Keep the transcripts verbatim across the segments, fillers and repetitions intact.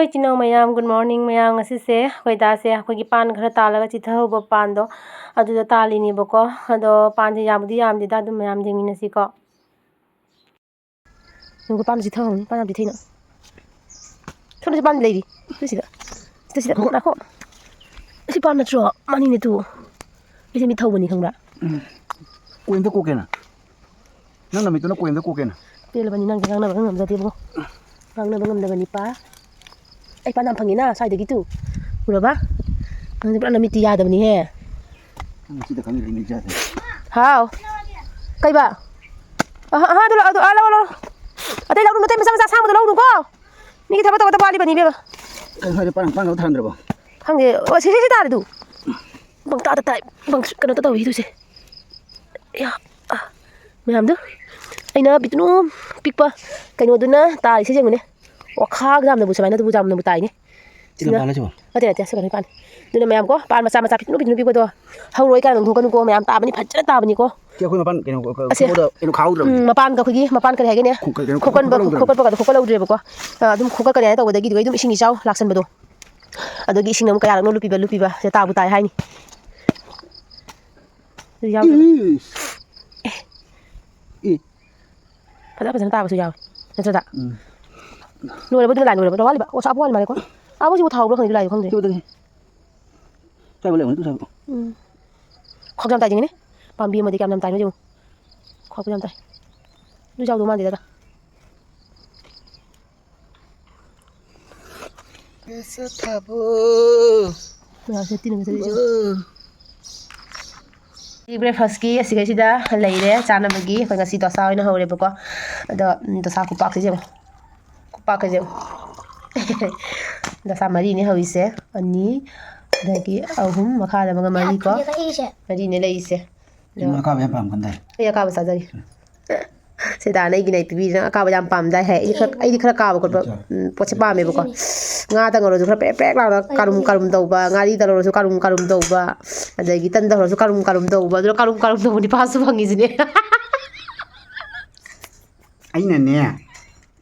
ꯏꯆꯤꯟ ꯏꯅꯥꯎ ꯃꯌꯥꯝ, good morning ꯃꯌꯥꯝ꯫ ꯉꯁꯤꯁꯦ ꯑꯩꯈꯣꯏ ꯗꯥꯁꯦ ꯑꯩꯈꯣꯏꯒꯤ ꯄꯥꯟ ꯈꯔ ꯇꯥꯜꯂꯒ ꯆꯤꯊꯍꯧꯕ ꯄꯥꯟꯗꯣ ꯑꯗꯨꯗ ꯇꯥꯜꯂꯤꯅꯦꯕꯀꯣ꯫ ꯑꯗꯣ ꯄꯥꯟꯁꯦ ꯌꯥꯝꯕꯨꯗꯤ ꯌꯥꯝꯗꯦꯗ, ꯑꯗꯨꯝ ꯃꯌꯥꯝ ꯌꯦꯡꯃꯤꯟꯅꯁꯤꯀꯣ꯫ ꯌꯦꯡꯉꯨꯀꯣ, ꯄꯥꯟꯁꯤ ꯊꯝꯃꯝꯃꯤ, ꯄꯥꯟ ꯌꯥꯝ ꯆꯤꯊꯩꯅ꯫ ꯁꯣꯝꯗꯁꯨ ꯄꯥꯟ ꯂꯩꯔꯤ꯫ ꯁꯤꯗ, ꯁꯤꯗ, ꯁꯤꯗ, ꯉꯥꯏꯈꯣ꯫ ꯉꯥꯏꯈꯣ꯫ ꯑꯁꯤ ꯄꯥꯟ ꯅꯠꯇ꯭ꯔꯣ? ꯃꯥꯅꯤꯅꯦ ꯇꯨ꯫ ꯑꯩꯁꯦ ꯃꯤꯠ ꯊꯧꯕꯅꯤ ꯈꯪꯕ꯭ꯔꯥ? ꯎꯝ꯫ ꯀꯣꯏ ꯑꯝꯇ ꯀꯣꯛꯀꯦꯅ꯫ ꯅꯪ ꯅꯃꯤꯠꯇꯨꯅ ꯀꯣꯏ ꯑꯝꯇ ꯀꯣꯛꯀꯦꯅ꯫ ꯄꯦꯜꯂꯕꯅꯤ, ꯅꯪꯁꯦ ꯉꯥꯡꯅꯕꯒ ꯉꯝꯖꯗꯦꯕꯣ꯫ ꯉꯥꯡꯅꯕ ꯉꯝꯗꯕꯅꯤꯄꯥ꯫ ꯑꯩ ꯄꯥꯟ ꯌꯥꯝ ꯐꯪꯉꯤꯅ ꯁ꯭ꯋꯥꯏꯗꯒꯤ ꯇꯨ꯫ ꯎꯔꯕ? ꯅꯪꯁꯦ ꯄꯨꯔꯥ ꯅꯃꯤꯠꯇꯤ ꯌꯥꯗꯕꯅꯤꯍꯦ꯫ ꯅꯪ ꯁꯤꯗ ꯈꯪꯉꯤꯔꯣ, ꯏꯃꯦ ꯏꯆꯥꯁꯦ? ꯍꯥꯎ꯫ ꯀꯩꯕ? ꯑꯍ, ꯑꯍ, ꯑꯗꯨ ꯂꯧ-, ꯑꯗꯨ, ꯑꯥ, ꯂꯧꯔꯣ, ꯂꯧꯔꯣ꯫ ꯑꯇꯩ ꯂꯧꯔꯨꯅꯨ, ꯑꯇꯩ ꯃꯆꯥ ꯃꯆꯥ ꯑꯁꯥꯡꯕꯗꯣ ꯂꯧꯔꯨꯅꯨꯀꯣ꯫ ꯃꯤꯒꯤ ꯊꯕꯛ ꯇꯧꯒꯗꯕ ꯋꯥꯠꯂꯤꯕꯅꯤꯕꯦꯝꯃ꯫ ꯀꯩꯅꯣ ꯍꯥꯏꯗꯣ, ꯄꯥꯟ, ꯄꯥꯟꯒꯗꯣ ꯊꯥꯔꯝꯗ꯭ꯔꯕꯣ? ꯈꯪꯗꯦ꯫ ꯑꯣ, ꯁꯤ, ꯁꯤ, ꯁꯤ ꯇꯥꯔꯦ ꯇꯨ꯫ ꯄꯪꯇꯥꯗ ꯇꯥꯏ꯫ ꯄꯪ-, ꯀꯩꯅꯣ ꯇꯧꯋꯤ ꯇꯨꯁꯦ꯫ ꯌꯥ, ꯑꯥ, ꯃꯌꯥꯝꯗꯣ꯫ ꯑꯩꯅ ꯄꯤꯛꯇ꯭ꯔꯨ ꯄꯤꯛꯄ ꯀꯩꯅꯣꯗꯨꯅ ꯇꯥꯔꯤꯁꯦ ꯌꯦꯡꯉꯨꯅꯦ꯫ ꯋꯥꯈꯥ ꯌꯥꯝꯅꯕꯨ ꯁꯨꯃꯥꯏꯅ ꯑꯗꯨꯕꯨ ꯌꯥꯝꯅꯕꯨ ꯇꯥꯏꯅꯦ꯫ ꯁꯤꯅ ꯁꯤꯅ ꯄꯥꯜꯂꯁꯤꯕꯣ? ꯅꯠꯇꯦ, ꯅꯠꯇꯦ, ꯑꯁꯤ ꯀꯩꯅꯣ ꯄꯥꯟ꯫ ꯑꯗꯨꯅ ꯃꯌꯥꯝ ꯀꯣ, ꯄꯥꯟ ꯃꯆꯥ ꯃꯆꯥ ꯄꯤꯛꯇ꯭ꯔꯨ ꯄꯤꯛꯇ꯭ꯔꯨ ꯄꯤꯛꯄꯗꯣ ꯍꯧꯔꯣꯏ ꯀꯥꯏꯅ ꯂꯪꯊꯣꯛꯀꯅꯨꯀꯣ, ꯃꯌꯥꯝ ꯇꯥꯕꯅꯤ, ꯐꯖꯅ ꯇꯥꯕꯅꯤꯀꯣ꯫ ꯁꯤ ꯑꯩꯈꯣꯏ ꯃꯄꯥꯟ ꯀꯩꯅꯣ, ꯀ-, ꯀ-, ꯑꯁꯦ꯫ ꯈꯥꯎꯗ, ꯀꯩꯅꯣ ꯈꯥꯎꯗ꯭ꯔꯕꯅꯤ꯫ ꯎꯝ, ꯃꯄꯥꯟꯗ ꯑꯩꯈꯣꯏꯒꯤ ꯃꯄꯥꯟ ꯀꯔꯤ ꯍꯥꯏꯒꯦꯅꯦ? ꯈꯣ-, ꯀꯩꯅꯣ, ꯈꯣꯀꯟꯕ, ꯈꯣꯀꯠꯄ ꯂꯧꯗ꯭ꯔꯕꯅꯤ꯫ ꯈꯣꯀꯠꯄꯒꯗꯣ ꯈꯣꯀꯠꯍꯧꯗ꯭ꯔꯦꯕꯀꯣ꯫ ꯑ, ꯑꯗꯨꯝ ꯈꯣꯀꯠꯀꯅꯤ ꯍꯥꯏꯅ ꯇꯧꯕꯗꯒꯤ ꯑꯗꯨꯒꯤ ꯑꯗꯨꯝ ꯏꯁꯤꯡ ꯏꯆꯥꯎ ꯂꯥꯛꯁꯟꯕꯗꯣ꯫ ꯑꯗꯨꯒꯤ ꯏꯁꯤꯡ ꯑꯃꯨꯛ ꯀꯌꯥꯔꯛꯅꯣ ꯂꯨꯞꯄꯤꯕ, ꯂꯨꯞꯄꯤꯕ, ꯁꯦ ꯇꯥꯕꯨ ꯇꯥꯏ ꯍꯥꯏꯅꯤ꯫ ꯑꯗꯨ ꯌꯥꯎꯗꯕ꯫ ꯏꯁ꯫ ꯑꯦ꯫ ꯏ꯫ ꯐꯖ ꯐꯖꯅ ꯇꯥꯕꯁꯨ ꯌꯥꯎꯋꯤ꯫ ꯅꯠꯇ꯭ꯔꯗ? ꯎꯝ꯫ ꯂꯣꯏꯔꯕ ꯑꯗꯨꯅ ꯂꯥꯏꯟ ꯂꯣꯏꯔꯕ? ꯋꯥꯠꯂꯤꯕ? ꯑꯣ, ꯁꯥꯕ ꯋꯥꯠꯂꯤ ꯃꯥꯜꯂꯦꯀꯣ? ꯑꯥꯕꯨ ꯁꯤꯕꯨ ꯊꯥꯍꯧꯕ꯭ꯔꯥ ꯈꯪꯗꯦ, ꯂꯥꯏꯗꯣ ꯈꯪꯗꯦ꯫ ꯁꯤꯕꯨꯗꯤ ꯁ꯭ꯋꯥꯏꯕꯨ ꯂꯩꯔꯝꯒꯅꯤ, ꯁ꯭ꯋꯥꯏꯕꯨ꯫ ꯎꯝ꯫ ꯈꯥꯎꯁꯨ ꯌꯥꯝ ꯇꯥꯏ, ꯌꯦꯡꯉꯤꯅꯦ꯫ ꯄꯥꯝꯕꯤ ꯑꯃꯗꯤ ꯀꯌꯥꯝ ꯌꯥꯝ ꯇꯥꯏꯅꯣ ꯌꯦꯡꯉꯨ꯫ ꯈꯥꯎꯁꯨ ꯌꯥꯝ ꯇꯥꯏ꯫ ꯑꯗꯨ ꯌꯥꯎꯗꯧ ꯃꯥꯟꯗꯦꯗ꯫ ꯃꯌꯥꯝꯁꯦ ꯇꯤꯟꯅ ꯃꯁꯛ ꯏꯆꯨ꯫ ꯕ꯭ꯔꯦꯛꯐꯥꯁꯀꯤ ꯑꯁꯤꯈꯩꯁꯤꯗ ꯂꯩꯔꯦ ꯆꯥꯅꯕꯒꯤ꯫ ꯑꯩꯈꯣꯏ ꯉꯁꯤ ꯗꯣꯁꯥ ꯑꯣꯏꯅ ꯍꯧꯔꯦꯕꯀꯣ꯫ ꯑꯗꯣ, ꯎꯝ, ꯗꯣꯁꯥ ꯈꯨꯄꯥꯛꯁꯦ ꯌꯦꯡꯉꯣ꯫ ꯈꯨꯄꯥꯛꯀꯁꯦ ꯌꯦꯡꯉꯣ꯫ ꯗꯣꯁꯥ ꯃꯔꯤꯅꯦ ꯍꯧꯔꯤꯁꯦ꯫ ꯑꯅꯤ, ꯑꯗꯒꯤ ꯑꯍꯨꯝ, ꯃꯈꯥꯗ ꯑꯃꯒ ꯃꯔꯤ ꯀꯣ꯫ ꯃꯔꯤꯅꯦ ꯂꯩꯔꯤꯁꯦ꯫ ꯑꯗꯣ ꯅꯪ ꯑꯀꯥꯕ ꯌꯥꯝ ꯄꯥꯝꯒꯟꯗꯥꯏ? ꯑꯩ ꯑꯀꯥꯕ ꯆꯥꯖꯒꯦ꯫ ꯁꯤꯗ ꯑꯩꯒꯤꯅꯦ ꯄꯤꯕꯤꯔꯤꯁꯦ, ꯅꯪ ꯑꯀꯥꯕ ꯌꯥꯝ ꯄꯥꯝꯗꯥꯏ ꯍꯥꯏ꯫ ꯑꯩꯗꯤ ꯈꯔ, ꯑꯩꯗꯤ ꯈꯔ ꯀꯥꯕ ꯈꯣꯠꯄ, ꯎꯝ, ꯄꯣꯠꯁꯦ ꯄꯥꯝꯃꯦꯕꯀꯣ꯫ ꯉꯥꯗ ꯉꯧꯔꯁꯨ ꯈꯔ ꯄ꯭ꯔꯦꯛ ꯄ꯭ꯔꯦꯛ ꯂꯥꯎꯅ ꯀꯔꯨꯝ ꯀꯔꯨꯝ ꯇꯧꯕ, ꯉꯥꯔꯤꯗ ꯂꯧꯔꯁꯨ ꯀꯔꯨꯝ ꯀꯔꯨꯝ ꯇꯧꯕ, ꯑꯗꯒꯤ ꯇꯟꯗ ꯍꯧꯔꯁꯨ ꯀꯔꯨꯝ ꯀꯔꯨꯝ ꯇꯧꯕ, ꯑꯗꯨꯅ ꯀꯔꯨꯝ ꯀꯔꯨꯝ ꯇꯧꯕ ꯅꯤꯄꯥꯁꯨ ꯐꯪꯉꯤꯁꯤꯅꯦ꯫ ꯑꯩꯅꯅꯦ,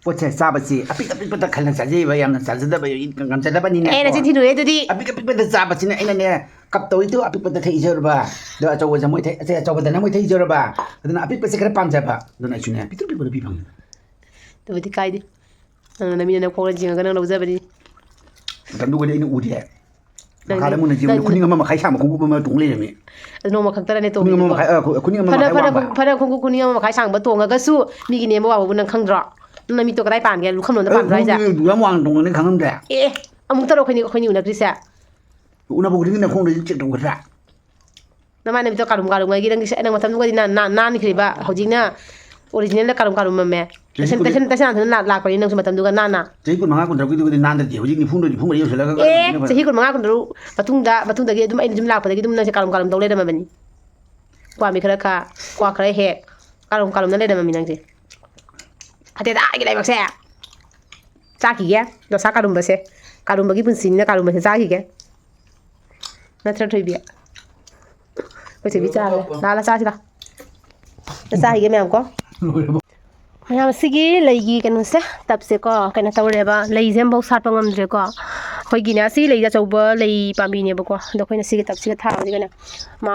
ꯄꯣꯠꯁꯦ ꯆꯥꯕꯁꯤ ꯑꯄꯤꯛ ꯑꯄꯤꯛꯄꯗ ꯈꯜꯂ ꯆꯥꯖꯩꯕ, ꯌꯥꯝꯅ ꯆꯥꯖꯗꯕ, ꯉꯝꯖꯗꯕꯅꯤꯅ꯫ ꯑꯦ, ꯅꯆꯤꯟ ꯊꯤꯅꯨꯍꯦ ꯑꯗꯨꯗꯤ꯫ ꯑꯄꯤꯛ ꯑꯄꯤꯛꯄꯗ ꯆꯥꯕꯁꯤꯅ ꯑꯩꯅꯅꯦ, ꯀꯞ ꯇꯧꯏꯗꯣ ꯑꯄꯤꯛꯄꯗ ꯊꯛꯏꯖꯔꯕ, ꯑꯗꯣ ꯑꯆꯧꯕꯁꯦ ꯃꯣꯏ ꯊꯛ-, ꯑꯆꯧꯕꯗꯅ ꯃꯣꯏ ꯊꯛꯏꯖꯔꯕ, ꯑꯗꯨꯅ ꯑꯄꯤꯛꯄꯁꯦ ꯈꯔ ꯄꯥꯝꯖꯕ, ꯑꯗꯨꯅ ꯑꯩꯁꯨꯅꯦ ꯄꯤꯛꯇ꯭ꯔꯨ ꯄꯤꯛꯄꯗ ꯄꯤ ꯐꯪꯉꯦ꯫ ꯑꯗꯨꯕꯨꯗꯤ ꯀꯥꯏꯗꯦ꯫ ꯅꯪꯅ ꯅꯃꯤꯠꯅ ꯈꯣꯡꯅ ꯌꯦꯡꯉꯒ ꯅꯪ ꯂꯧꯖꯕꯅꯤ꯫ ꯃꯇꯝꯗꯨꯒꯗꯤ ꯑꯩꯅ ꯎꯗꯦ꯫ ꯅꯪꯗꯤ ꯃꯈꯥꯗ ꯃꯨꯟꯅ ꯌꯦꯡꯕꯗ ꯅꯪ ꯈꯨꯅꯤꯡ ꯑꯃ ꯃꯈꯥꯏ ꯁꯥꯡꯕ ꯈꯣꯡꯎꯞ ꯑꯃ ꯇꯣꯡ ꯂꯩꯔꯝꯃꯤ꯫ ꯑꯗꯨ ꯅꯣꯡꯃ ꯈꯛꯇꯔꯅꯦ ꯈꯨꯅꯤꯡ ꯑꯃ ꯇꯣꯡꯉꯤꯗꯨꯕꯣ? ꯃꯈꯥꯏ, ꯑ, ꯈꯨ-, ꯈꯨꯅꯤꯡ ꯑꯃ ꯐꯅ, ꯃꯈꯥꯏ ꯐꯅ ꯋꯥꯡꯕ꯫ ꯈꯣꯡ-, ꯐꯅ ꯈꯣꯡꯎꯞ ꯈꯨꯅꯤꯡ ꯑꯃ ꯃꯈꯥꯏ ꯁꯥꯡꯕ ꯇꯣꯡꯉꯒꯁꯨ ꯃꯤꯒꯤ ꯅꯦꯝꯕ ꯋꯥꯡꯕꯕꯨ ꯅꯪ ꯈꯪꯗ꯭ꯔꯣ? ꯅꯪ ꯅꯃꯤꯠꯇꯣ ꯀꯗꯥꯏ ꯄꯥꯟꯒꯦ? ꯂꯨꯈꯝꯂꯣꯝꯗ ꯑꯗꯨ ꯄꯥꯟꯕ꯭ꯔꯣ ꯍꯥꯏꯁꯦ? ꯈꯣꯡꯎꯞꯇꯨ ꯌꯥꯝ ꯋꯥꯡꯅ ꯇꯣꯡꯉꯅꯤ ꯈꯪꯉꯝꯗꯦ꯫ ꯑꯦ, ꯑꯃꯨꯛꯇꯔꯣ ꯑꯩꯈꯣꯏꯅꯤ, ꯑꯩꯈꯣꯏꯅꯤ ꯎꯅꯈ꯭ꯔꯤꯁꯦ? ꯎꯅꯕ ꯈꯨꯗꯤꯡꯒꯤ ꯅꯈꯣꯡꯗ ꯑꯗꯨꯝ check ꯇꯧꯒꯗ꯭ꯔꯥ? ꯅꯃꯥꯏ ꯅꯃꯤꯠꯇꯣ ꯀꯥꯔꯨꯝ ꯀꯥꯔꯨꯝ ꯉꯥꯏꯒꯤ ꯅꯪꯒꯤ ꯁꯦ-, ꯅꯪ ꯃꯇꯝꯗꯨꯒꯗꯤ ꯅꯥꯟ-, ꯅꯥꯟ-, ꯅꯥꯟꯈ꯭ꯔꯤꯕ꯫ ꯍꯧꯖꯤꯛꯅ original ꯀꯥꯔꯨꯝ ꯀꯥꯔꯨꯝ ꯃꯝꯃꯦ꯫ ꯆꯍꯤ ꯇꯩꯁꯟ-, ꯀꯨꯟ-, ꯇꯩꯁꯟ-, ꯇꯩꯁꯟ ꯍꯥꯟꯊꯅ ꯂꯥꯛ-, ꯂꯥꯛꯄꯅꯤ ꯅꯪꯁꯨ ꯃꯇꯝꯗꯨꯒ ꯅꯥꯟꯅ꯫ ꯆꯍꯤ ꯀꯨꯟꯃꯉꯥ, ꯀꯨꯟꯇꯔꯨꯛꯀꯤꯗꯨꯒꯗꯤ ꯅꯥꯟꯗ꯭ꯔꯗꯤ ꯍꯧꯖꯤꯛ ꯅꯤꯐꯨ ꯍꯨꯝꯗꯣꯏ, ꯅꯤꯐꯨ ꯃꯔꯤ ꯌꯧꯁꯤꯜꯂꯒ ꯑꯦ, ꯀꯩꯅꯣ ꯆꯍꯤ ꯀꯨꯟꯃꯉꯥ, ꯀꯨꯟꯇꯔꯨꯛ ꯃꯇꯨꯡꯗ, ꯃꯇꯨꯡꯗꯒꯤ ꯑꯗꯨꯝ ꯑꯩꯅ ꯑꯗꯨꯝ ꯂꯥꯛꯄꯗꯒꯤ ꯑꯗꯨꯝ ꯅꯪꯁꯦ ꯀꯥꯔꯨꯝ ꯀꯥꯔꯨꯝ ꯇꯧ ꯂꯩꯔꯝꯃꯕꯅꯤ꯫ ꯀ꯭ꯋꯥ ꯃꯤ ꯈꯔ ꯈꯥ, ꯀ꯭ꯋꯥ ꯈꯔ ꯍꯦꯛ, ꯀꯥꯔꯨꯝ ꯀꯥꯔꯨꯝꯅ ꯂꯩꯔꯝꯃꯃꯤ ꯅꯪꯁꯦ꯫ ꯐꯠꯇꯦꯗ ꯑꯩꯒꯤ ꯂꯥꯏꯕꯛꯁꯦ꯫ ꯆꯥꯈꯤꯒꯦ ꯗꯣꯁꯥ ꯀꯥꯔꯨꯝꯕꯁꯦ꯫ ꯀꯥꯔꯨꯝꯕꯒꯤ ꯄꯨꯟꯁꯤꯅꯤꯅ ꯀꯥꯔꯨꯝꯕꯁꯦ ꯆꯥꯈꯤꯒꯦ꯫ ꯅꯠꯇ꯭ꯔ, ꯊꯣꯏꯕꯤ? ꯑꯩꯈꯣꯏ ꯊꯣꯏꯕꯤ ꯆꯥꯔꯦ꯫ ꯂꯥꯛꯑꯣ, ꯂꯥꯛꯑꯣ, ꯆꯥꯁꯤ ꯂꯥꯛꯑꯣ꯫ ꯆꯥꯈꯤꯒꯦ ꯃꯌꯥꯝ ꯀꯣ꯫ ꯂꯣꯏꯔꯕꯣ? ꯃꯌꯥꯝ, ꯁꯤꯒꯤ ꯂꯩꯒꯤ ꯀꯩꯅꯣꯁꯦ, ꯇꯞꯁꯦꯀꯣ, ꯀꯩꯅꯣ ꯇꯧꯔꯦꯕ, ꯂꯩꯁꯦ ꯑꯃꯐꯥꯎ ꯁꯥꯠꯄ ꯉꯝꯗ꯭ꯔꯦꯀꯣ꯫ ꯑꯩꯈꯣꯏꯒꯤꯅꯦ, ꯑꯁꯤ ꯂꯩꯁꯦ ꯑꯆꯧꯕ ꯂꯩ ꯄꯥꯝꯕꯤꯅꯦꯕꯀꯣ꯫ ꯑꯗꯣ ꯑꯩꯈꯣꯏꯅ ꯁꯤꯒꯤ ꯇꯞꯁꯤꯒ ꯊꯥꯕꯁꯤꯒꯅꯦ, ꯃꯥ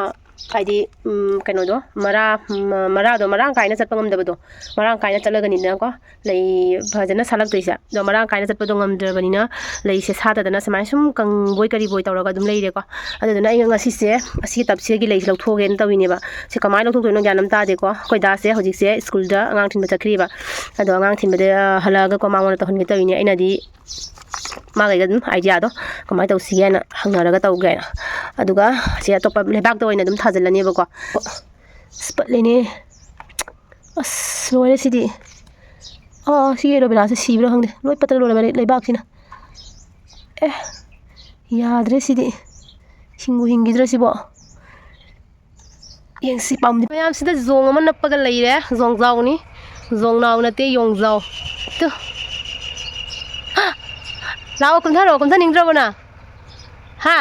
ꯍꯥꯏꯗꯤ, ꯎꯝ, ꯀꯩꯅꯣꯗꯣ, ꯃꯔꯥ, ꯃ-, ꯃꯔꯥꯗꯣ ꯃꯔꯥꯡ ꯀꯥꯏꯅ ꯆꯠꯄ ꯉꯝꯗꯕꯗꯣ, ꯃꯔꯥꯡ ꯀꯥꯏꯅ ꯆꯠꯂꯒꯅꯤꯗꯅꯀꯣ, ꯂꯩ ꯐꯖꯅ ꯁꯥꯠꯂꯛꯇꯣꯏꯁꯦ꯫ ꯑꯗꯣ ꯃꯔꯥꯡ ꯀꯥꯏꯅ ꯆꯠꯄꯗꯣ ꯉꯝꯗ꯭ꯔꯕꯅꯤꯅ, ꯂꯩꯁꯦ ꯁꯥꯠꯇꯗꯅ ꯁꯨꯃꯥꯏꯅ ꯁꯨꯝ ꯀꯪꯕꯣꯏ ꯀꯔꯤꯕꯣꯏ ꯇꯧꯔꯒ ꯑꯗꯨꯝ ꯂꯩꯔꯦꯀꯣ꯫ ꯑꯗꯨꯗꯨꯅ ꯑꯩꯅ ꯉꯁꯤꯁꯦ ꯑꯁꯤꯒꯤ ꯇꯞꯁꯤꯒꯤ ꯂꯩꯁꯦ ꯂꯧꯊꯣꯛꯑꯒꯦꯅ ꯇꯧꯔꯤꯅꯦꯕ꯫ ꯁꯤ ꯀꯃꯥꯏꯅ ꯂꯧꯊꯣꯛꯇꯣꯏꯅꯣ ꯒ꯭ꯌꯥꯟ ꯑꯃ ꯇꯥꯗꯦꯀꯣ꯫ ꯑꯩꯈꯣꯏ ꯗꯥꯁꯦ ꯍꯧꯖꯤꯛꯁꯦ ꯁ꯭ꯀꯨꯜꯗ ꯑꯉꯥꯡ ꯊꯤꯟꯕ ꯆꯠꯈ꯭ꯔꯤꯕ꯫ ꯑꯗꯣ ꯑꯉꯥꯡ ꯊꯤꯟꯕꯗ ꯍꯜꯂꯛꯑꯒꯀꯣ ꯃꯉꯣꯟꯗ ꯇꯧꯍꯟꯒꯦ ꯇꯧꯔꯤꯅꯦ꯫ ꯑꯩꯅꯗꯤ ꯃꯥꯒꯩꯒ ꯑꯗꯨꯝ idea ꯗꯣ ꯀꯃꯥꯏꯅ ꯇꯧꯁꯤꯒꯦꯅ ꯍꯪꯅꯔꯒ ꯇꯧꯒꯦꯅ꯫ ꯑꯗꯨꯒ ꯁꯤ ꯑꯇꯣꯞꯄ ꯂꯩꯕꯥꯛꯇ ꯑꯣꯏꯅ ꯑꯗꯨꯝ ꯊꯥꯖꯤꯜꯂꯅꯦꯕꯀꯣ꯫ ꯑꯁ, ꯄꯠꯂꯦꯅꯦ꯫ ꯑꯁ, ꯂꯣꯏꯔꯦ ꯁꯤꯗꯤ꯫ ꯑꯥ, ꯁꯤꯒꯤ aloe vera ꯁꯦ ꯁꯤꯕ꯭ꯔꯥ ꯈꯪꯗꯦ꯫ ꯂꯣꯏ ꯄꯠꯇꯅ ꯂꯣꯏꯔꯝꯃꯦ ꯂꯩꯕꯥꯛꯁꯤꯅ꯫ ꯑꯦ, ꯌꯥꯗ꯭ꯔꯦ ꯁꯤꯗꯤ꯫ ꯍꯤꯡꯕꯨ ꯍꯤꯡꯈꯤꯗ꯭ꯔꯥ ꯁꯤꯕꯣ? ꯌꯦꯡꯁꯤ ꯄꯥꯝꯗꯦ꯫ ꯃꯌꯥꯝꯁꯤꯗ ꯖꯣꯡ ꯑꯃ ꯅꯞꯄꯒ ꯂꯩꯔꯦ꯫ ꯖꯣꯡꯖꯥꯎꯅꯤ꯫ ꯖꯣꯡꯅꯥꯎ ꯅꯠꯇꯦ, ꯌꯣꯡꯖꯥꯎ꯫ ꯇꯨ꯫ ꯍꯥ! ꯂꯥꯛꯑꯣ, ꯀꯨꯝꯊꯔꯛꯑꯣ, ꯀꯨꯝꯊꯅꯤꯡꯗ꯭ꯔꯕꯣ ꯅꯪ? ꯍꯥ?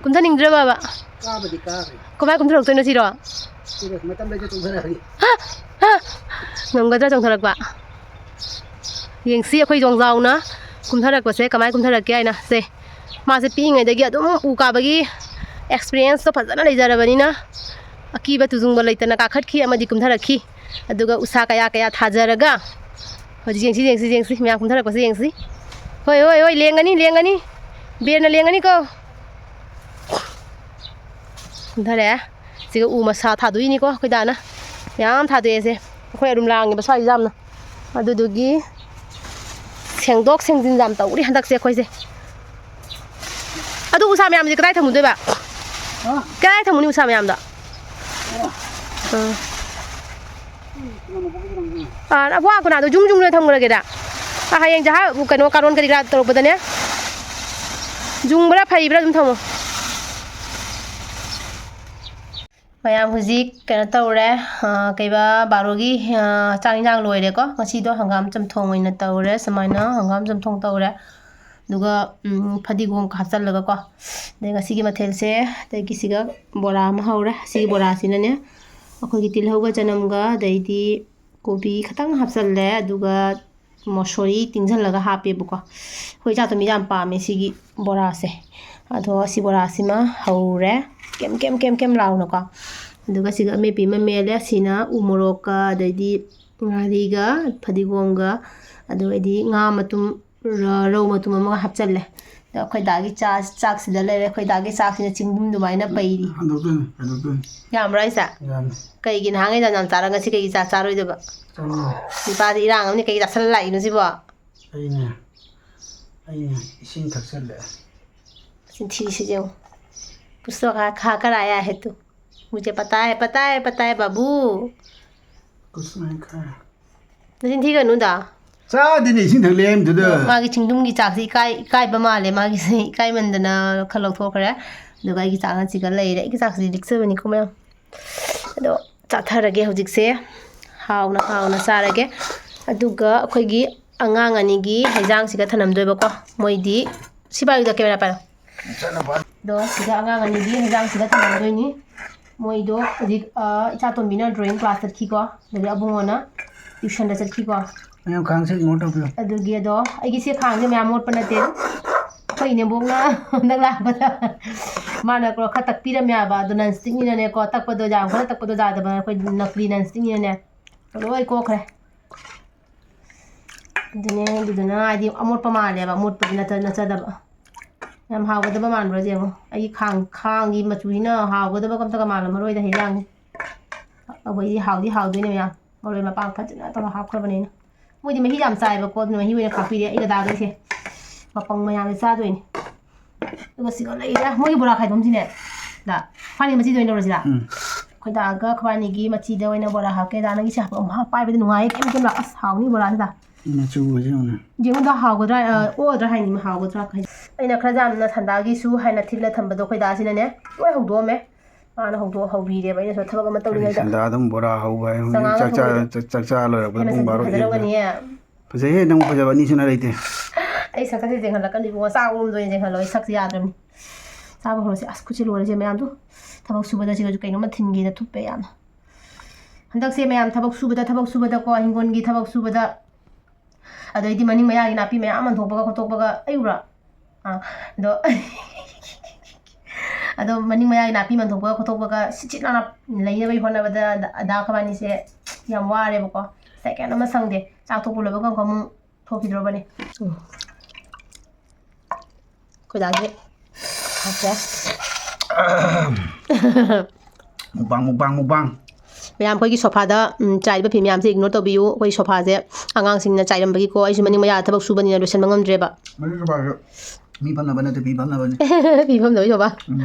ꯀꯨꯝꯊꯅꯤꯡꯗ꯭ꯔꯕꯕ? ꯀꯥꯕꯗꯤ ꯀꯥꯈ꯭ꯔꯦ꯫ ꯀꯃꯥꯏ ꯀꯨꯝꯊꯔꯛꯇꯣꯏꯅꯣ ꯁꯤꯔꯣ? ꯁꯤꯗ ꯃꯇꯝ ꯂꯩꯇ ꯆꯣꯡꯊꯔꯛꯑꯒꯦ꯫ ꯍꯥ! ꯍꯥ! ꯉꯝꯒꯗ꯭ꯔꯥ ꯆꯣꯡꯊꯔꯛꯄ? ꯌꯦꯡꯁꯤ ꯑꯩꯈꯣꯏ ꯌꯣꯡꯖꯥꯎꯅ ꯀꯨꯝꯊꯔꯛꯄꯁꯦ ꯀꯃꯥꯏꯅ ꯀꯨꯝꯊꯔꯛꯀꯦ ꯍꯥꯏꯅ꯫ ꯁꯦ, ꯃꯥꯁꯦ ꯄꯤꯛꯏꯉꯩꯗꯒꯤ ꯑꯗꯨꯝ ꯎ ꯀꯥꯕꯒꯤ experience ꯇꯣ ꯐꯖꯅ ꯂꯩꯖꯔꯕꯅꯤꯅ ꯑꯀꯤꯕ ꯇꯨꯖꯨꯡꯕ ꯂꯩꯇꯅ ꯀꯥꯈꯠꯈꯤ ꯑꯃꯗꯤ ꯀꯨꯝꯊꯔꯛꯈꯤ꯫ ꯑꯗꯨꯒ ꯎꯁꯥ ꯀꯌꯥ ꯀꯌꯥ ꯊꯥꯖꯔꯒ ꯍꯧꯖꯤꯛ ꯌꯦꯡꯁꯤ, ꯌꯦꯡꯁꯤ, ꯌꯦꯡꯁꯤ, ꯃꯌꯥꯝ ꯀꯨꯝꯊꯔꯛꯄꯁꯦ ꯌꯦꯡꯁꯤ꯫ ꯍꯣꯏ, ꯍꯣꯏ, ꯍꯣꯏ, ꯂꯦꯡꯒꯅꯤ, ꯂꯦꯡꯒꯅꯤ꯫ ꯕꯦꯔꯅ ꯂꯦꯡꯒꯅꯤꯀꯣ꯫ ꯀꯨꯝꯊꯔꯛꯑꯦ꯫ ꯁꯤꯒ ꯎ ꯃꯁꯥ ꯊꯥꯗꯣꯛꯏꯅꯤꯀꯣ ꯑꯩꯈꯣꯏ ꯗꯥꯅ꯫ ꯌꯥꯝ ꯊꯥꯗꯣꯛꯑꯦꯁꯦ꯫ ꯑꯩꯈꯣꯏ ꯑꯗꯨꯝ ꯂꯥꯡꯉꯦꯕ ꯁ꯭ꯋꯥꯏꯁꯦ ꯌꯥꯝꯅ꯫ ꯑꯗꯨꯗꯨꯒꯤ ꯁꯦꯡꯗꯣꯛ ꯁꯦꯡꯖꯤꯟ ꯌꯥꯝ ꯇꯧꯔꯤ ꯍꯟꯗꯛꯁꯦ ꯑꯩꯈꯣꯏꯁꯦ꯫ ꯑꯗꯨ ꯎꯁꯥ ꯃꯌꯥꯝꯁꯦ ꯀꯗꯥꯏ ꯊꯝꯃꯨꯗꯣꯏꯕ? ꯍꯥ? ꯀꯗꯥꯏ ꯊꯝꯃꯨꯅꯤ ꯎꯁꯥ ꯃꯌꯥꯝꯗꯣ? ꯎꯝ꯫ ꯑꯥ, ꯑꯕꯣꯛ ꯀꯅꯥꯗꯣ ꯖꯨꯝ ꯖꯨꯝ ꯂꯣꯏ ꯊꯝꯈ꯭ꯔꯒꯦꯗ꯫ ꯑꯥ, ꯍꯌꯦꯡ ꯖꯍꯥ-, ꯀꯩꯅꯣ, ꯀꯥꯔꯣꯟ ꯀꯔꯤ ꯀꯔꯥ ꯇꯧꯔꯛꯄꯗꯅꯦ꯫ ꯖꯨꯡꯕ꯭ꯔꯥ ꯐꯩꯕ꯭ꯔꯥ ꯑꯗꯨꯝ ꯊꯝꯃꯣ꯫ ꯃꯌꯥꯝ ꯍꯧꯖꯤꯛ ꯀꯩꯅꯣ ꯇꯧꯔꯦ, ꯑꯥ, ꯀꯩꯕꯥ, ꯕꯥꯔꯣꯒꯤ, ꯑꯥ, ꯆꯥꯛ ꯏꯟꯖꯥꯡ ꯂꯣꯏꯔꯦꯀꯣ꯫ ꯉꯁꯤꯗꯣ ꯍꯪꯒꯥꯝ ꯆꯝꯊꯣꯡ ꯑꯣꯏꯅ ꯇꯧꯔꯦ꯫ ꯁꯨꯃꯥꯏꯅ ꯍꯪꯒꯥꯝ ꯆꯝꯊꯣꯡ ꯇꯧꯔꯦ꯫ ꯑꯗꯨꯒ, ꯎꯝ, ꯐꯗꯤꯒꯣꯝꯒ ꯍꯥꯞꯆꯜꯂꯒꯀꯣ꯫ ꯑꯗꯩ ꯉꯁꯤꯒꯤ ꯃꯊꯦꯜꯁꯦ, ꯑꯗꯒꯤ ꯁꯤꯒ ꯕꯣꯔꯥ ꯑꯃ ꯍꯧꯔꯦ꯫ ꯁꯤꯒꯤ ꯕꯣꯔꯥꯁꯤꯅꯅꯦ, ꯑꯩꯈꯣꯏꯒꯤ ꯇꯤꯜꯍꯧꯒ ꯆꯅꯝꯒ, ꯑꯗꯩꯗꯤ ꯀꯣꯕꯤ ꯈꯇꯪ ꯍꯥꯞꯆꯜꯂꯦ꯫ ꯑꯗꯨꯒ ꯃꯣꯁꯣꯔꯤ ꯇꯤꯡꯁꯤꯜꯂꯒ ꯍꯥꯞꯄꯦꯕꯀꯣ꯫ ꯑꯩꯈꯣꯏ ꯏꯆꯥꯇꯣꯝꯕꯤꯗ ꯌꯥꯝ ꯄꯥꯝꯃꯦ ꯁꯤꯒꯤ ꯕꯣꯔꯥꯁꯦ꯫ ꯑꯗꯣ ꯁꯤ ꯕꯣꯔꯥꯁꯤꯃ ꯍꯧꯔꯦ꯫ ꯀꯦꯝ, ꯀꯦꯝ, ꯀꯦꯝ, ꯀꯦꯝ ꯂꯥꯎꯅꯀꯣ꯫ ꯑꯗꯨꯒ ꯁꯤꯒ ꯑꯃꯦꯠꯄꯤ ꯑꯃ ꯃꯦꯠꯂꯦ꯫ ꯁꯤꯅ ꯎ ꯃꯣꯔꯣꯛꯀ, ꯑꯗꯩꯗꯤ ꯉꯥꯔꯤꯒ, ꯐꯗꯤꯒꯣꯝꯒ, ꯑꯗꯨꯒ ꯑꯩꯗꯤ ꯉꯥ ꯃꯇꯨꯝ, ꯔ-, ꯔꯧ ꯃꯇꯨꯝ ꯑꯃꯒ ꯍꯥꯞꯆꯜꯂꯦ꯫ ꯑꯗꯣ ꯑꯩꯈꯣꯏ ꯗꯥꯒꯤ ꯆꯥ-, ꯆꯥꯛꯁꯤꯗ ꯂꯩꯔꯦ꯫ ꯑꯩꯈꯣꯏ ꯗꯥꯒꯤ ꯆꯥꯛꯁꯤꯅ ꯆꯤꯡꯒꯨꯝ ꯑꯗꯨꯃꯥꯏꯅ ꯄꯩꯔꯤ꯫ ꯍꯟꯗꯣꯛꯇꯣꯏꯅꯤ, ꯍꯟꯗꯣꯛꯇꯣꯏꯅꯤ꯫ ꯌꯥꯝꯕ꯭ꯔꯥ ꯍꯥꯏꯁꯦ? ꯌꯥꯝꯃꯤ꯫ ꯀꯩꯒꯤ ꯅꯍꯥꯟꯈꯩ ꯌꯥꯝ ꯌꯥꯝ ꯆꯥꯔꯒ ꯉꯁꯤ ꯀꯩꯒꯤ ꯆꯥ-, ꯆꯥꯔꯣꯏꯗꯕ? ꯆꯥꯅꯤꯡꯉꯦ꯫ ꯅꯨꯄꯥꯗꯤ ꯏꯔꯥꯡ ꯑꯃꯅꯤ, ꯀꯩꯒꯤ ꯆꯥꯁꯜꯂ ꯂꯥꯛꯏꯅꯣ ꯁꯤꯕꯣ? ꯑꯩꯅꯦ, ꯑꯩꯅꯦ ꯏꯁꯤꯡ ꯊꯛꯆꯜꯂꯦ꯫ ꯆꯤꯟꯊꯤꯁꯤ ꯌꯦꯡꯉꯨ꯫ ꯄꯨꯁꯇꯣ ꯈꯥ, ꯈꯥ ꯀꯔꯥ ꯑꯌꯥ ꯍꯦ ꯇꯨ꯫ ꯃꯨꯖꯦ ꯄꯇꯥ ꯍꯦ, ꯄꯇꯥ ꯍꯦ, ꯄꯇꯥ ꯍꯦ, ꯕꯥꯕꯨ꯫ ꯀꯨꯁ ꯅꯍꯤ ꯈꯥꯌꯥ꯫ ꯅꯆꯤꯟ ꯊꯤꯒꯅꯨꯗ꯫ ꯆꯥꯗꯦꯅꯦ, ꯏꯁꯤꯡ ꯊꯛꯂꯦ ꯍꯥꯏꯕꯗꯨꯗ꯫ ꯃꯥꯒꯤ ꯆꯤꯡꯗꯨꯝꯒꯤ ꯆꯥꯛꯁꯤ ꯏꯀꯥꯏ-, ꯏꯀꯥꯏꯕ ꯃꯥꯜꯂꯦ꯫ ꯃꯥꯒꯤꯁꯤ ꯏꯀꯥꯏꯃꯟꯗꯅ ꯈꯔ ꯂꯧꯊꯣꯛꯈ꯭ꯔꯦ꯫ ꯑꯗꯨꯒ ꯑꯩꯒꯤ ꯆꯥꯛꯅ ꯁꯤꯒ ꯂꯩꯔꯦ꯫ ꯑꯩꯒꯤ ꯆꯥꯛꯁꯤꯗꯤ ꯂꯤꯛꯆꯕꯅꯤꯀꯣ ꯃꯌꯥꯝ꯫ ꯑꯗꯣ ꯆꯥꯊꯔꯒꯦ ꯍꯧꯖꯤꯛꯁꯦ꯫ ꯍꯥꯎꯅ, ꯍꯥꯎꯅ ꯆꯥꯔꯒꯦ꯫ ꯑꯗꯨꯒ ꯑꯩꯈꯣꯏꯒꯤ ꯑꯉꯥꯡ ꯑꯅꯤꯒꯤ ꯍꯩꯖꯥꯡꯁꯤꯒ ꯊꯅꯝꯗꯣꯏꯕꯀꯣ꯫ ꯃꯣꯏꯗꯤ ꯁꯤ ꯄꯥꯏꯌꯨꯗ, camera ꯄꯥꯏꯌꯨ꯫ ꯑꯗꯣ ꯁꯤꯗ ꯑꯉꯥꯡ ꯑꯅꯤꯒꯤ ꯍꯩꯖꯥꯡꯁꯤꯒ ꯊꯅꯝꯗꯣꯏꯅꯤ꯫ ꯃꯣꯏꯗꯣ ꯍꯧꯖꯤꯛ, ꯑ, ꯏꯆꯥꯇꯣꯝꯕꯤꯅ drawing class ꯆꯠꯈꯤꯀꯣ, ꯑꯗꯒꯤ ꯑꯕꯨꯡꯉꯣꯅ tuitionꯗ ꯆꯠꯈꯤꯀꯣ꯫ ꯃꯌꯥꯝ ꯈꯥꯡꯁꯦ ignore ꯇꯧꯕꯤꯌꯨ꯫ ꯑꯗꯨꯒꯤ ꯑꯗꯣ ꯑꯩꯒꯤ ꯁꯤ ꯈꯥꯡꯁꯦ ꯃꯌꯥꯝ ꯃꯣꯠꯄ ꯅꯠꯇꯦ꯫ ꯑꯩꯈꯣꯏ ꯏꯅꯦꯝꯕꯣꯛꯅ ꯍꯟꯗꯛ ꯂꯥꯛꯄꯗ ꯃꯥꯅ ꯀꯣ ꯈꯔ ꯇꯛꯄꯤꯔꯝꯃꯦ ꯍꯥꯏꯕ꯫ ꯑꯗꯣ non stickꯅꯤꯅꯅꯦꯀꯣ, ꯇꯛꯄꯗꯣ ꯌꯥꯝ ꯀꯟꯅ ꯇꯛꯄꯗꯣ ꯌꯥꯗꯕ, ꯑꯩꯈꯣꯏ ꯅꯀꯂꯤ non stickꯅꯤꯅꯅꯦ ꯂꯣꯏ ꯀꯣꯛꯈ꯭ꯔꯦ꯫ ꯑꯗꯨꯅꯦ, ꯑꯗꯨꯗꯨꯅ ꯍꯥꯏꯗꯤ ꯑꯃꯣꯠꯄ ꯃꯥꯜꯂꯦꯕ, ꯃꯣꯠꯄꯗꯤ ꯅꯠꯇ-, ꯅꯠꯆꯗꯕ꯫ ꯌꯥꯝ ꯍꯥꯎꯒꯗꯕ ꯃꯥꯟꯕ꯭ꯔꯣ ꯌꯦꯡꯉꯣ꯫ ꯑꯩꯒꯤ ꯈꯥꯡ, ꯈꯥꯡꯒꯤ ꯃꯆꯨꯁꯤꯅ ꯍꯥꯎꯒꯗꯕꯒ ꯑꯝꯇꯒ ꯃꯥꯜꯂꯝꯃꯔꯣꯏꯗ ꯍꯦꯟꯖꯥꯡꯁꯦ꯫ ꯑꯩꯈꯣꯏꯗꯤ ꯍꯥꯎꯗꯤ ꯍꯥꯎꯗꯣꯏꯅꯦ ꯃꯌꯥꯝ꯫ ꯃꯔꯣꯏ ꯃꯄꯥꯡ ꯐꯖꯅ ꯇꯧꯔ ꯍꯥꯞꯈ꯭ꯔꯕꯅꯤꯅ꯫ ꯃꯣꯏꯗꯤ ꯃꯍꯤ ꯌꯥꯝ ꯆꯥꯏꯕꯀꯣ, ꯑꯗꯨꯅ ꯃꯍꯤ ꯑꯣꯏꯅ ꯈꯥꯛꯄꯤꯔꯦ꯫ ꯑꯩꯒ ꯗꯥꯒ ꯑꯩꯁꯦ ꯃꯄꯪ ꯃꯌꯥꯝꯁꯦ ꯆꯥꯗꯣꯏꯅꯦ꯫ ꯑꯗꯨꯒ ꯁꯤꯒ ꯂꯩꯔꯦ꯫ ꯃꯣꯏꯒꯤ ꯕꯣꯔꯥ ꯈꯥꯏꯐꯝꯁꯤꯅꯦ꯫ ꯗꯥ, ꯈ꯭ꯋꯥꯏꯅꯤ ꯃꯆꯤꯗ ꯑꯣꯏꯅ ꯂꯧꯔꯁꯤꯔꯥ? ꯎꯝ꯫ ꯑꯩꯈꯣꯏ ꯗꯥꯒ ꯈ꯭ꯋꯥꯏꯅꯤꯒꯤ ꯃꯆꯤꯗ ꯑꯣꯏꯅ ꯕꯣꯔꯥ ꯍꯥꯞꯀꯦ꯫ ꯗꯥ, ꯅꯪꯒꯤꯁꯦ ꯍꯥꯞꯄꯛꯑꯣ꯫ ꯃꯍꯥ ꯄꯥꯏꯕꯗ ꯅꯨꯡꯉꯥꯏꯌꯦ, ꯀꯩꯝ ꯀꯩꯝ ꯂꯥꯛ-, ꯑꯁ, ꯍꯥꯎꯅꯤ ꯕꯣꯔꯥꯁꯤꯗ꯫ ꯃꯆꯨꯒꯁꯦ ꯌꯦꯡꯉꯨꯅꯦ꯫ ꯌꯦꯡꯉꯨꯗ ꯍꯥꯎꯒꯗ꯭ꯔꯥ, ꯑ, ꯑꯣꯗ꯭ꯔꯥ ꯍꯥꯏꯅꯤ, ꯍꯥꯎꯒꯗ꯭ꯔꯥ ꯍꯥꯏ-, ꯑꯩꯅ ꯈꯔ ꯌꯥꯝꯅ ꯁꯟꯗꯥꯒꯤꯁꯨ ꯍꯥꯏꯅ ꯊꯤꯠꯂ ꯊꯝꯕꯗꯣ ꯑꯩꯈꯣꯏ ꯗꯥꯁꯤꯅꯅꯦ, ꯂꯣꯏ ꯍꯧꯗꯣꯛꯑꯝꯃꯦ꯫ ꯃꯥꯅ ꯍꯧꯗꯣꯛ-, ꯍꯧꯕꯤꯔꯦꯕ꯫ ꯑꯩꯅ ꯁꯣꯝꯗ ꯊꯕꯛ ꯑꯃ ꯀꯔꯤ ꯇꯧꯔꯤꯉꯩꯗ ꯁꯟꯗꯥ ꯑꯗꯨꯝ ꯕꯣꯔꯥ ꯍꯧꯕ ꯍꯥꯏ, ꯍꯧꯖꯤꯛ ꯆꯉꯥꯡ ꯆꯥꯛ ꯆꯥ-, ꯊꯛꯄꯗ ꯆꯥꯛ ꯆꯥ ꯂꯣꯏꯔꯛꯄꯗ ꯄꯨꯡ ꯕꯥꯔꯣ ꯍꯦꯟꯈ꯭ꯔꯦ꯫ ꯐꯖꯔꯝꯒꯅꯤꯌꯦ꯫ ꯐꯖꯩꯍꯦ, ꯅꯪ ꯐꯖꯕ ꯑꯅꯤꯁꯨꯅ ꯂꯩꯇꯦ꯫ ꯑꯩ ꯁꯛꯀꯁꯦ ꯌꯦꯡꯍꯜꯂꯛꯀꯅꯤ ꯏꯕꯨꯡꯉꯣ, ꯆꯥꯛ ꯎꯔꯨꯝꯗꯣ ꯑꯣꯏꯅ ꯌꯦꯡꯍꯜꯂꯣ, ꯑꯩ ꯁꯛꯁꯦ ꯌꯥꯗ꯭ꯔꯕꯅꯤ꯫ ꯆꯥꯕ ꯍꯧꯔꯁꯦ꯫ ꯑꯁ, ꯈꯨꯠꯁꯦ ꯂꯣꯏꯔꯦꯁꯦ ꯃꯌꯥꯝꯗꯣ꯫ ꯊꯕꯛ ꯁꯨꯕꯗ ꯁꯤꯒꯁꯨ ꯀꯩꯅꯣꯝꯃ ꯊꯤꯟꯒꯦꯅ ꯊꯨꯞꯄꯦ ꯌꯥꯝꯅ꯫ ꯍꯟꯗꯛꯁꯦ ꯃꯌꯥꯝ ꯊꯕꯛ ꯁꯨꯕꯗ, ꯊꯕꯛ ꯁꯨꯕꯗꯀꯣ, ꯍꯤꯡꯒꯣꯜꯒꯤ ꯊꯕꯛ ꯁꯨꯕꯗ, ꯑꯗꯩꯗꯤ ꯃꯅꯤꯡ ꯃꯌꯥꯒꯤ ꯅꯥꯄꯤ ꯃꯌꯥꯝ ꯑꯃ ꯊꯣꯛꯄꯒ ꯈꯣꯠꯇꯣꯛꯄꯒ, ꯑꯩ ꯎꯕ꯭ꯔꯥ? ꯑꯥ, ꯑꯗꯣ, ꯑꯗꯣ ꯃꯅꯤꯡ ꯃꯌꯥꯒꯤ ꯅꯥꯄꯤ ꯃꯟꯊꯣꯛꯄꯒ ꯈꯣꯠꯇꯣꯛꯄꯒ ꯁꯤꯠ ꯁꯤꯠ ꯅꯥꯟꯅ ꯂꯩꯅꯕꯒꯤ ꯍꯣꯠꯅꯕꯗ ꯗ-, ꯗꯥ ꯈꯕꯥꯅꯤꯁꯦ ꯌꯥꯝ ꯋꯥꯔꯦꯕꯀꯣ꯫ ꯁꯦꯀꯦꯟ ꯑꯃ ꯁꯪꯗꯦ꯫ ꯆꯥꯛ ꯇꯣꯛꯄ ꯂꯣꯏꯕꯒ ꯑꯃꯨꯛ ꯊꯣꯛꯈꯤꯗ꯭ꯔꯣꯕꯅꯤ꯫ ꯎꯝ꯫ ꯑꯩꯈꯣꯏ ꯗꯥꯒꯤ ꯍꯥꯎꯈ꯭ꯔꯦ꯫ ꯃꯨꯛꯕꯥꯡ, ꯃꯨꯛꯕꯥꯡ, ꯃꯨꯛꯕꯥꯡ꯫ ꯃꯌꯥꯝ, ꯑꯩꯈꯣꯏꯒꯤ ꯁꯣꯐꯥꯗ, ꯎꯝ, ꯆꯥꯏꯔꯤꯕ ꯐꯤ ꯃꯌꯥꯝꯁꯦ ignore ꯇꯧꯕꯤꯌꯨ꯫ ꯑꯩꯈꯣꯏ ꯁꯣꯐꯥꯁꯦ ꯑꯉꯥꯡꯁꯤꯡꯅ ꯆꯥꯏꯔꯝꯕꯒꯤꯀꯣ, ꯑꯩꯁꯨ ꯃꯅꯤꯡ ꯃꯌꯥ ꯊꯕꯛ ꯁꯨꯕꯅꯤꯅ ꯂꯣꯏꯁꯟꯕ ꯉꯝꯗ꯭ꯔꯦꯕ꯫ ꯃꯅꯤꯡ ꯁꯣꯐꯥꯁꯦ ꯃꯤ ꯐꯝꯅꯕ ꯅꯠꯇꯦ, ꯐꯤ ꯐꯝꯅꯕꯅꯤ꯫ ꯐꯤ ꯐꯝꯅꯕꯒꯤ ꯁꯣꯐꯥ꯫ ꯎꯝ꯫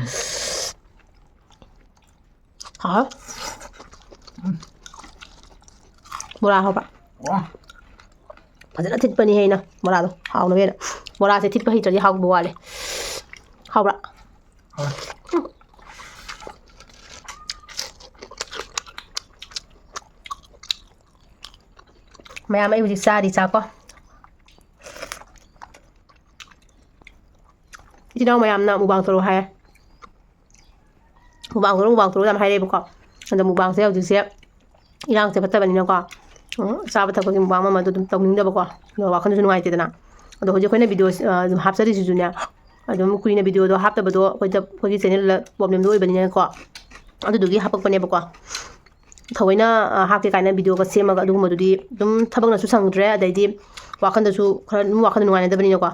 ꯍꯥꯎ꯫ ꯕꯣꯔꯥ ꯍꯥꯎꯕ꯫ ꯋꯥ꯫ ꯐꯖꯅ ꯊꯤꯠꯄꯅꯤ ꯑꯩꯅ ꯕꯣꯔꯥꯗꯣ ꯍꯥꯎꯅꯕ ꯍꯦꯟꯅ꯫ ꯕꯣꯔꯥꯁꯦ ꯊꯤꯠꯄ ꯍꯩꯇ꯭ꯔꯗꯤ ꯍꯥꯎꯕ ꯋꯥꯠꯂꯦ꯫ ꯍꯥꯎꯕ꯭ꯔꯥ? ꯍꯣꯏ꯫ ꯃꯌꯥꯝ, ꯑꯩ ꯍꯧꯖꯤꯛ ꯆꯥꯔꯤ ꯆꯥꯛꯀꯣ꯫ ꯏꯆꯤꯟ ꯏꯅꯥꯎ ꯃꯌꯥꯝꯅ ꯃꯨꯛꯕꯥꯡ ꯇꯧꯔꯣ ꯍꯥꯏ꯫ ꯃꯨꯛꯕꯥꯡ ꯇꯧꯔꯣ, ꯃꯨꯛꯕꯥꯡ ꯇꯧꯔꯣ ꯌꯥꯝ ꯍꯥꯏꯔꯛꯑꯦꯕꯀꯣ꯫ ꯑꯗꯣ ꯃꯨꯛꯕꯥꯡꯁꯦ ꯍꯧꯖꯤꯛꯁꯦ ꯏꯔꯥꯡꯁꯦ ꯐꯠꯇꯕꯅꯤꯅꯀꯣ, ꯎꯝ, ꯆꯥꯕ ꯊꯛꯄꯒꯤ ꯃꯨꯛꯕꯥꯡ ꯑꯃ ꯑꯗꯨ ꯑꯗꯨꯝ ꯇꯧꯅꯤꯡꯗꯕꯀꯣ, ꯑꯗꯣ ꯋꯥꯈꯜꯗꯁꯨ ꯅꯨꯡꯉꯥꯏꯇꯦꯗꯅ꯫ ꯑꯗꯣ ꯍꯧꯖꯤꯛ ꯑꯩꯈꯣꯏꯅ ꯚꯤꯗꯤꯑꯣ, ꯑ, ꯑꯗꯨꯝ ꯍꯥꯞꯆꯔꯤꯁꯤꯁꯨꯅꯦ, ꯑꯗꯨꯝ ꯀꯨꯏꯅ ꯚꯤꯗꯤꯑꯣꯗꯣ ꯍꯥꯞꯇꯕꯗꯣ ꯑꯩꯈꯣꯏꯗ, ꯑꯩꯈꯣꯏꯒꯤ ꯆꯦꯅꯦꯜꯗ ꯄ꯭ꯔꯣꯕ꯭ꯂꯦꯝꯗꯣ ꯑꯣꯏꯕꯅꯤꯅꯀꯣ, ꯑꯗꯨꯗꯨꯒꯤ ꯍꯥꯄꯛꯄꯅꯦꯕꯀꯣ꯫ ꯊꯑꯣꯏꯅ, ꯑ, ꯍꯥꯞꯀꯦ ꯀꯥꯏꯅ ꯚꯤꯗꯤꯑꯣꯒ ꯁꯦꯝꯃꯒ ꯑꯗꯨꯒꯨꯝꯕꯗꯨꯗꯤ ꯑꯗꯨꯝ ꯊꯕꯛꯅꯁꯨ ꯁꯪꯗ꯭ꯔꯦ, ꯑꯗꯩꯗꯤ ꯋꯥꯈꯜꯗꯁꯨ ꯈꯔ ꯑꯗꯨꯝ ꯋꯥꯈꯜꯗ ꯅꯨꯡꯉꯥꯏꯅꯗꯕꯅꯤꯅꯀꯣ꯫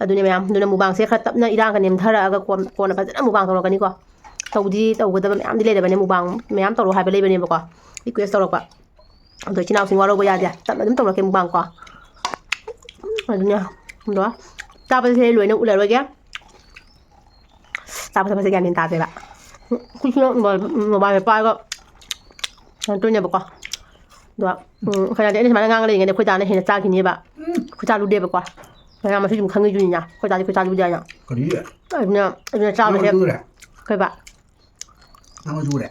ꯑꯗꯨꯅꯦ ꯃꯌꯥꯝ, ꯑꯗꯨꯅ ꯃꯨꯛꯕꯥꯡꯁꯦ ꯈꯔ ꯇꯞꯅ ꯏꯔꯥꯡꯒ ꯅꯦꯝꯊꯔꯛꯑꯒ ꯀꯣꯟ-, ꯀꯣꯟꯅ ꯐꯖꯅ ꯃꯨꯛꯕꯥꯡ ꯇꯧꯔꯛꯀꯅꯤꯀꯣ꯫ ꯇꯧꯗꯤ ꯇꯧꯒꯗꯕ ꯃꯌꯥꯝꯗꯤ ꯂꯩꯔꯕꯅꯦ, ꯃꯨꯛꯕꯥꯡ ꯃꯌꯥꯝ ꯇꯧꯔꯣ ꯍꯥꯏꯕ ꯂꯩꯕꯅꯦꯕꯀꯣ, ꯔꯤꯀ꯭ꯋꯦꯁ ꯇꯧꯔꯛꯄ꯫ ꯑꯗꯣ ꯏꯆꯤꯟ ꯏꯅꯥꯎꯁꯤꯡ ꯋꯥꯔꯧꯕ ꯌꯥꯗꯦ, ꯇꯞꯅ ꯑꯗꯨꯝ ꯇꯧꯔꯛꯀꯦ ꯃꯨꯛꯕꯥꯡ ꯀꯣ꯫ ꯑꯗꯨꯅꯦ, ꯑꯗꯣ ꯆꯥꯕꯁꯦ ꯂꯣꯏꯅ ꯎꯠꯂꯔꯣꯏꯒꯦ꯫ ꯆꯥꯕ ꯊꯛꯄꯁꯦ ꯒ꯭ꯌꯥꯟ ꯃꯦꯟ ꯇꯥꯗꯦꯕ꯫ ꯈꯨꯠꯁꯤꯅ ꯃꯣꯕꯥꯏꯜ ꯄꯥꯏꯔꯒ ꯀꯩꯅꯣ ꯇꯧꯔꯤꯅꯦꯕꯀꯣ꯫ ꯑꯗꯣ, ꯎꯝ, ꯀꯩꯅꯣꯗꯤ ꯑꯩꯅ ꯁꯨꯃꯥꯏꯅ ꯉꯥꯡꯉ ꯂꯩꯔꯤꯉꯩꯗ ꯑꯩꯈꯣꯏ ꯗꯥꯅ ꯍꯦꯟꯅ ꯆꯥꯈꯤꯅꯦꯕ꯫ ꯑꯩꯈꯣꯏ ꯆꯥ ꯂꯨꯗꯦꯕꯀꯣ꯫ ꯃꯌꯥꯝ ꯃꯁꯤꯁꯨ ꯈꯪꯉꯤꯗꯨꯅꯤꯅ꯫ ꯑꯩꯈꯣꯏ ꯗꯥꯗꯤ ꯑꯩꯈꯣꯏ ꯆꯥ ꯂꯨꯗꯦ ꯍꯥꯏꯅ꯫ ꯀꯔꯤ? ꯑꯗꯨꯅ, ꯑꯗꯨꯅ ꯅꯪ ꯆꯥꯕꯁꯦ ꯂꯨꯔꯦ? ꯀꯩꯕ? ꯅꯪ ꯂꯨꯔꯦ?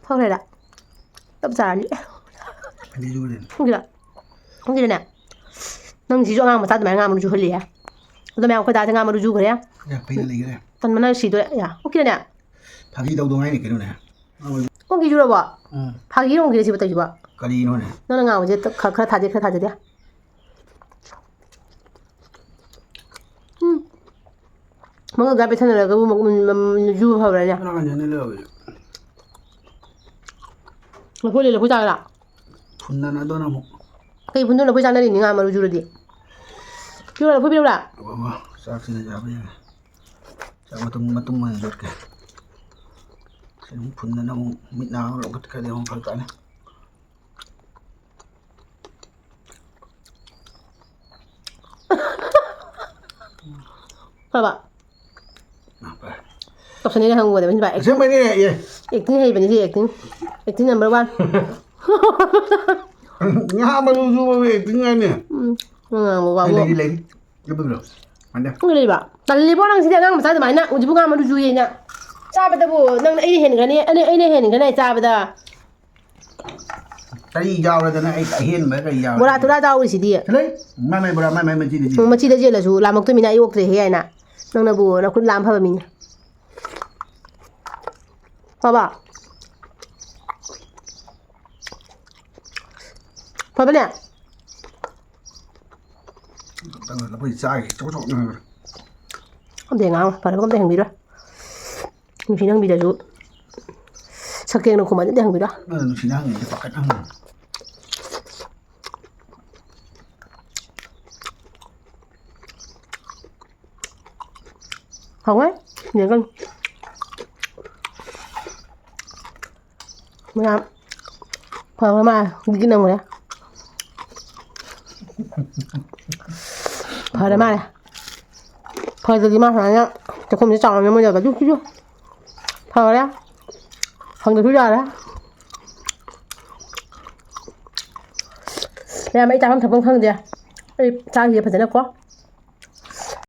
ꯐꯈ꯭ꯔꯦꯗ꯫ ꯆꯞ ꯆꯥꯔꯅꯤ꯫ ꯑꯅꯤ ꯂꯨꯔꯦ꯫ ꯈꯪꯗꯦꯗ꯫ ꯈꯪꯗꯦꯗꯅꯦ꯫ ꯅꯪ ꯁꯤꯁꯨ ꯑꯉꯥꯡ ꯃꯆꯥ ꯑꯗꯨꯃꯥꯏꯅ ꯉꯥꯡꯕ ꯅꯨꯡꯁꯨ ꯍꯨꯜꯂꯤꯍꯦ꯫ ꯑꯗꯣ ꯃꯌꯥꯝ ꯑꯩꯈꯣꯏ ꯗꯥꯁꯦ ꯉꯥꯡꯕ ꯅꯨꯡꯁꯨ ꯈ꯭ꯔꯦ꯫ ꯌꯥꯝ ꯐꯩꯅ ꯂꯩꯈ꯭ꯔꯦ꯫ ꯇꯟꯕꯅ ꯁꯤꯗꯣꯔꯦ꯫ ꯌꯥ꯫ ꯑꯣꯀꯦꯅꯦ꯫ ꯐꯥꯒꯤ ꯇꯧꯗꯧ ꯍꯥꯏꯅꯤ ꯀꯩꯅꯣꯅꯦ꯫ ꯀꯣꯡꯒꯤ ꯆꯨꯔꯕꯣ? ꯎꯝ꯫ ꯐꯥꯒꯤ ꯌꯦꯡꯉꯨꯒꯦ ꯁꯤꯕꯨ ꯇꯧꯏꯁꯤꯕꯣ? ꯀꯔꯤꯅꯣꯅꯦ? ꯅꯪꯅ ꯉꯥꯡꯕꯁꯦ ꯈ-, ꯈꯔ ꯊꯥꯖꯩ, ꯈꯔ ꯊꯥꯖꯗꯦ꯫ ꯎꯝ꯫ ꯃꯉꯛ ꯑꯗꯨꯋꯥꯏ ꯄꯦꯠꯁꯟꯅꯔꯒꯕꯨ ꯃ-, ꯃ-, ꯃ-, ꯖꯨ ꯐꯕ꯭ꯔꯥꯅꯦ? ꯀꯅꯥ ꯀꯅꯥ ꯂꯩꯔꯒꯦ? ꯂꯐꯣꯏ ꯂꯩ, ꯂꯐꯣꯏ ꯆꯥꯒꯦꯔꯥ? ꯐꯨꯟꯗꯅꯗꯣ ꯅꯪ ꯑꯃꯨꯛ꯫ ꯀꯩ ꯐꯨꯟꯗꯣꯏꯅꯣ? ꯂꯐꯣꯏ ꯆꯥꯅꯔꯤꯅꯤ ꯉꯥ ꯃꯔꯨ ꯖꯨꯔꯗꯤ꯫ ꯄꯤꯔꯨꯔꯥ, ꯂꯐꯣꯏ ꯄꯤꯔꯨꯔꯥ? ꯑꯣ, ꯆꯥꯛꯁꯤꯅ ꯆꯥꯕ ꯌꯥꯔꯦ꯫ ꯆꯥꯛ ꯃꯇꯨꯝ, ꯃꯇꯨꯝ ꯑꯣꯏꯅ ꯌꯣꯠꯀꯦ꯫ ꯁꯤ ꯑꯃꯨꯛ ꯐꯨꯟꯗꯅ ꯑꯃꯨꯛ ꯃꯤꯠ ꯅꯥ ꯑꯃꯨꯛ ꯂꯧꯈꯠꯈ꯭ꯔꯗꯤ ꯑꯃꯨꯛ ꯐꯔꯛ ꯇꯥꯅꯤ꯫ ꯐꯕ? ꯑ, ꯐꯔꯦ꯫ ꯇꯧꯁꯟꯅꯤꯡꯉꯥꯏ ꯍꯪꯉꯨꯕꯅꯦꯕ ꯁꯤ ꯚꯥꯏ꯫ ꯑꯁꯦꯡꯕꯩꯅꯦ, ꯑꯦ꯫ Acting ꯍꯩꯕꯅꯤ ꯁꯤ, acting꯫ Acting number one꯫ ꯉꯥ ꯃꯔꯨꯁꯨ acting ꯍꯥꯏꯅꯦ꯫ ꯎꯝ, ꯅꯪ ꯉꯥꯡꯕ ꯋꯥꯕꯨ꯫ ꯂꯩꯔꯤ, ꯂꯩꯔꯤ꯫ ꯂꯩꯕ꯭ꯔꯣ? ꯃꯥꯅꯦ꯫ ꯅꯪ ꯂꯩꯕ? ꯇꯜꯂꯤꯕꯣ ꯅꯪ ꯁꯤꯗꯤ ꯑꯉꯥꯡ ꯃꯆꯥ ꯑꯗꯨꯃꯥꯏꯅ꯫ ꯍꯧꯖꯤꯛꯄꯨ ꯉꯥ ꯃꯔꯨ ꯖꯨꯏꯌꯦꯅ꯫ ꯆꯥꯕꯗꯕꯨ ꯅꯪꯅ ꯑꯩꯅ ꯍꯦꯟꯒꯅꯤ, ꯑꯩꯅ, ꯑꯩꯅ ꯍꯦꯟꯒꯅꯤ ꯆꯥꯕꯗ꯫ ꯀꯔꯤ ꯌꯥꯎꯔꯗꯅ ꯑꯩ ꯑꯍꯦꯟꯕ ꯀꯔꯤ ꯌꯥꯎꯔꯗꯅ? ꯕꯣꯔꯥ ꯇꯣꯔꯥ ꯌꯥꯎꯔꯤꯁꯤꯗꯤ꯫ ꯆꯠꯂꯣꯍꯦ꯫ ꯃꯥꯏ ꯃꯥꯏ ꯕꯣꯔꯥ, ꯃꯥꯏ ꯃꯥꯏ ꯃꯆꯤꯗ ꯎꯝ, ꯆꯦꯜꯂꯦ꯫ ꯃꯆꯤꯗ ꯆꯦꯜꯂꯁꯨ ꯂꯥꯝꯃꯛꯇꯣꯏꯃꯤꯅ ꯑꯩ ꯑꯣꯛꯇ꯭ꯔꯦꯍꯦ ꯍꯥꯏꯅ꯫ ꯅꯪꯅꯕꯨ ꯅꯈꯨꯠ ꯂꯥꯝ ꯐꯕ ꯃꯤꯅꯤ꯫ ꯕꯕꯥ꯫ ꯐꯕꯅꯦ꯫ ꯑꯝꯇꯪ ꯂꯐꯣꯏ ꯆꯥꯒꯦ꯫ ꯆꯣꯛ ꯆꯣꯛ ꯉꯥꯡꯈ꯭ꯔꯦ꯫ ꯑꯝꯇ ꯉꯥꯡꯉꯣ꯫ ꯐꯔꯕ ꯑꯝꯇ ꯍꯪꯕꯤꯔꯣ꯫ ꯅꯨꯡꯁꯤ ꯅꯪꯕꯤꯗꯁꯨ ꯁꯛꯀꯦꯡꯅ ꯈꯨꯝꯃꯗꯤ ꯑꯝꯇ ꯍꯪꯕꯤꯔꯣ꯫ ꯅꯪꯅ ꯅꯨꯡꯁꯤꯅ ꯍꯪꯉꯤꯗꯤ ꯄꯥꯈꯠ ꯍꯪꯉꯤ꯫ ꯍꯥꯎꯋꯦ꯫ ꯌꯦꯡꯒꯅꯨ꯫ ꯃꯌꯥꯝ ꯐꯔ ꯃꯥꯜꯂꯦ꯫ ꯍꯧꯖꯤꯛꯀꯤ ꯅꯪꯉꯨꯔꯦ꯫ ꯐꯔ ꯃꯥꯜꯂꯦ꯫ ꯐꯔꯗꯤ ꯃꯥ ꯁꯨꯃꯥꯏꯅ ꯆꯥꯛꯈꯨꯝꯁꯦ ꯆꯥꯎꯔꯝꯃꯦ ꯃꯣꯏꯅꯒ ꯖꯨ ꯖꯨ꯫ ꯐꯔꯦ꯫ ꯐꯪꯗ꯭ꯔꯁꯨ ꯌꯥꯔꯦ꯫ ꯃꯌꯥꯝ ꯑꯩ ꯆꯥꯐꯝ ꯊꯛꯐꯝ ꯈꯪꯗꯦ꯫ ꯑꯩ ꯆꯥꯈꯤꯒꯦ ꯐꯖꯅ ꯀꯣ꯫